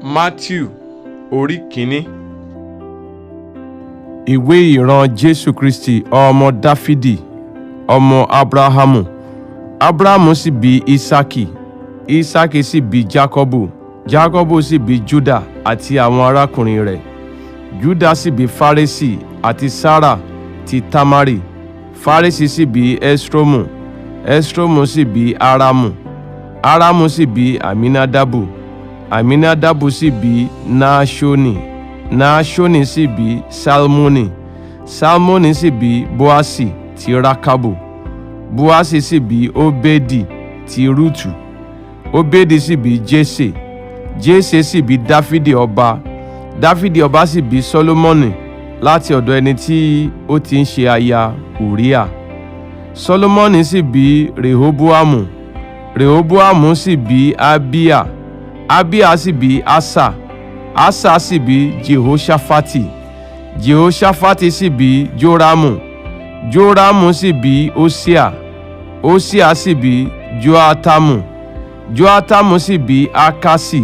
Matthew orí kìíní. Ìwé ìran Jésù Kristi ọmọ Dáfídì ọmọ Ábúráhámù. Ábúráhámù sì bí Ísákì, Ísákì sì bí Jákọ́bù, Jákọ́bù sì bí Júdà àti àwọn arákùnrin rẹ̀. Júdà sì bí Fárésì àti Sárà ti Támárì. Fárésì sì bí Ẹ́srómù, Ẹ́srómù sì bí Árámù, Árámù sì bí Àmínádàbù, Àmínádàbù sì bí Náṣónì, Náṣónì sì bí Sálmónì, Sálmónì sì bí Bóásì ti Rákábù, Bóásì sì bí Óbédì ti Rútù, Óbédì sì bí Jésè, Jésè sì bí Dáfídì ọba, Dáfídì ọba sì bí Sólómọ́nì láti ọ̀dọ̀ ẹni tí ó ti ń ṣe aya Ùríà. Sólómọ́nì sì bí Rehoboamu, Rehoboamu sì bí Abíà, Abíà sì bí Asa, Asa sì bí Jehoṣafati, Jehoṣafati sì bí Jórámù, Jórámù sì bí Ósíà, Ósíà sì bí Jóátámù, Jóátámù sì bí Ákásì,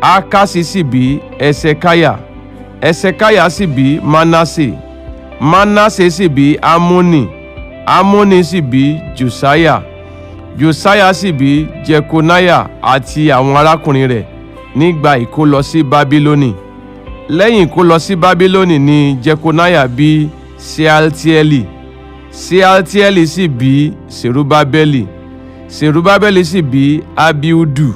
Ákásì sì bí Ẹsẹkáyà, Ẹsẹkáyà sì bí Mánásè, Mánásè sì bí Ámónì, Ámónì sì bí Jòsáyà, Jòsáyà sì bí Jẹkonáyà àti àwọn arákùnrin rẹ̀ nígbà ìkólọ sí Bábílónì. Lẹ́yìn ìkólọ sí Bábílónì ni Jẹkonáyà bí Ṣealtieli, Ṣealtieli sì bí Serubábẹ́lì, Serubábẹ́lì sì bí Abiudu,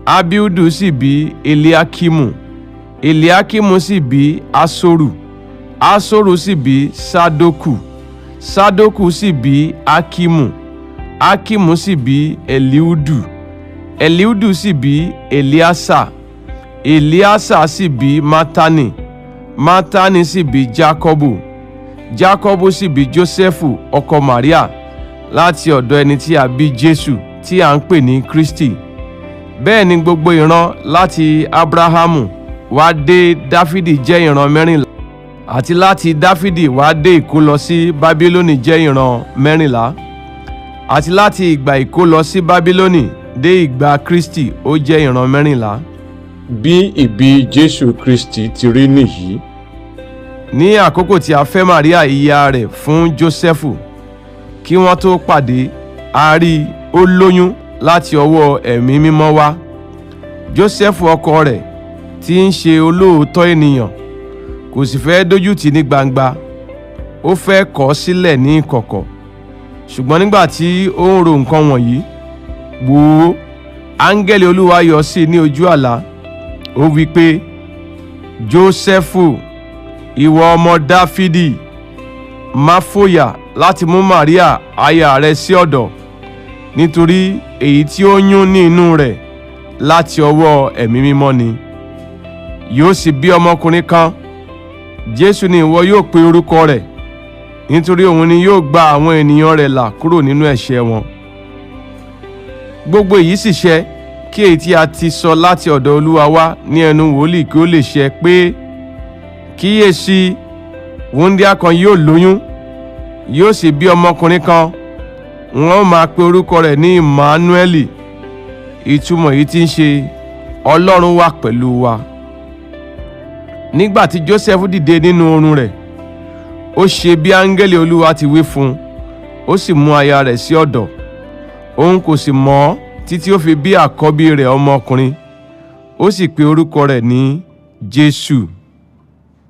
Abiudu sì bí Eliakimu, Eliakimu sì bí Asoru, Asoru sì bí Sadoku, Sadoku sì bí Akimu, Akimu sì bí Eliudu, Eliudu sì bí Eliasa, Eliasa sì bí Matani, Matani sì bí Jákọ́bù, Jákọ́bù sì bí Jósẹ́fù ọkọ Màríà láti ọ̀dọ̀ ẹni tí a bí Jésù tí à ń pè ní Kristi. Bẹ́ẹ̀ ni gbogbo ìran láti Ábúráhámù wá dé Dáfídì jẹ́ ìran 14, àti láti Dáfídì wá dé ìkólọ sí Bábílónì jẹ́ ìran 14, àti láti ìgbà ìkólọ sí Bábílónì dé ìgbà Kristi ó jẹ́ ìran 14. Bí ìbí Jésù Kristi ti rí nìyí. Ní àkókò tí a fẹ́ Màríà ìyá rẹ̀ fún Jósẹ́fù, kí wọ́n tó pàdé, a rí i ó lóyún láti ọwọ́ Ẹ̀mí Mímọ́ wá. Jósẹ́fù ọkọ rẹ̀ tí ń ṣe olóòótọ́ ènìyàn kò sì fẹ́ dójútì ní gbangba, ó fẹ́ kọ̀ ọ́ sílẹ̀ ní ìkọ̀kọ̀. Ṣùgbọ́n nígbà tí ó ń ro nǹkan wọ̀nyí, wò ó, áńgẹ́lì Olúwa yọ sí i ní ojú àlá, ó wí pé, Jósẹ́fù, ìwọ ọmọ Dáfídì, má fòyà láti mú Màríà aya rẹ sí ọ̀dọ̀, nítorí èyí tí ó yún ní inú rẹ̀ láti ọwọ́ Ẹ̀mí Mímọ́ ni. Yóò sì bí ọmọkùnrin kan, Jésù ni ìwọ yóò pe orúkọ rẹ̀, nítorí òun ni yóò gba àwọn ènìyàn rẹ̀ là kúrò nínú ẹ̀ṣẹ̀ wọn. Gbogbo èyí sì ṣẹ kí èyí tí a ti sọ láti ọ̀dọ̀ Olúwa wá ní ẹnu wòlíì kí ó lè ṣẹ pé, kíyèsí, wúńdíá kan yóò lóyún, yóò sì bí ọmọkùnrin kan, wọn ó máa pe orúkọ rẹ̀ ní Emmanueli, ìtumọ̀ èyí tí ń ṣe Ọlọ́run wà pẹ̀lú wa. Nígbà tí Jósẹ́fù dìde nínú oorun rẹ̀, ó ṣe bí áńgẹ́lì Olúwa ti wí fún un, ó sì mú aya rẹ̀ sí ọ̀dọ̀. Òun kò sì mọ̀ ọ́ títí ó fi bí àkọ́bí rẹ̀ ọmọkùnrin, ó sì pe orúkọ rẹ̀ ní Jésù.